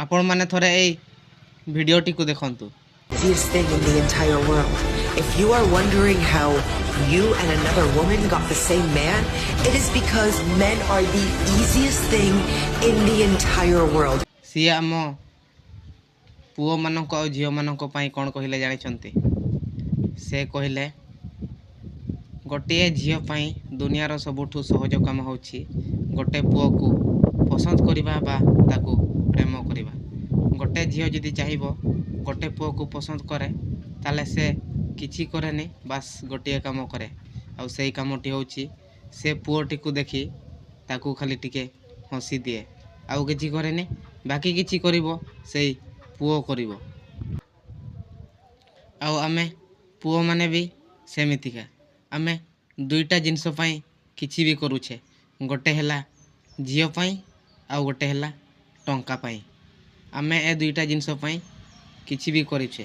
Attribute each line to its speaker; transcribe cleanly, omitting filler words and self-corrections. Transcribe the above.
Speaker 1: ଆପଣମାନେ ଥରେ ଏଇ ଭିଡ଼ିଓଟିକୁ ଦେଖନ୍ତୁ।
Speaker 2: Easiest thing in the entire world. If you are wondering how you and another woman got the same man, it is because men are the easiest thing in the entire world.
Speaker 1: ସିଏ ଆମ ପୁଅମାନଙ୍କ ଆଉ ଝିଅମାନଙ୍କ ପାଇଁ କ'ଣ କହିଲେ ଜାଣିଛନ୍ତି? ସେ କହିଲେ, ଗୋଟିଏ ଝିଅ ପାଇଁ ଦୁନିଆର ସବୁଠୁ ସହଜ କାମ ହେଉଛି ଗୋଟେ ପୁଅକୁ ପସନ୍ଦ କରିବା ବା ତାକୁ ପ୍ରେମ କରିବା। ଗୋଟେ ଝିଅ ଯଦି ଚାହିଁବ ଗୋଟେ ପୁଅକୁ ପସନ୍ଦ କରେ, ତାହେଲେ ସେ କିଛି କରେନି, ବାସ୍ ଗୋଟିଏ କାମ କରେ। ଆଉ ସେଇ କାମଟି ହେଉଛି ସେ ପୁଅଟିକୁ ଦେଖି ତାକୁ ଖାଲି ଟିକେ ହସି ଦିଏ, ଆଉ କିଛି କରେନି। ବାକି କିଛି କରିବ ସେଇ ପୁଅ କରିବ। ଆଉ ଆମେ ପୁଅମାନେ ବି ସେମିତିକା। ଆମେ ଦୁଇଟା ଜିନିଷ ପାଇଁ କିଛି ବି କରୁଛେ। ଗୋଟେ ହେଲା ଝିଅ ପାଇଁ, ଆଉ ଗୋଟେ ହେଲା ଟଙ୍କା ପାଇଁ। ଆମେ ଏ ଦୁଇଟା ଜିନିଷ ପାଇଁ କିଛି ବି କରିଛେ।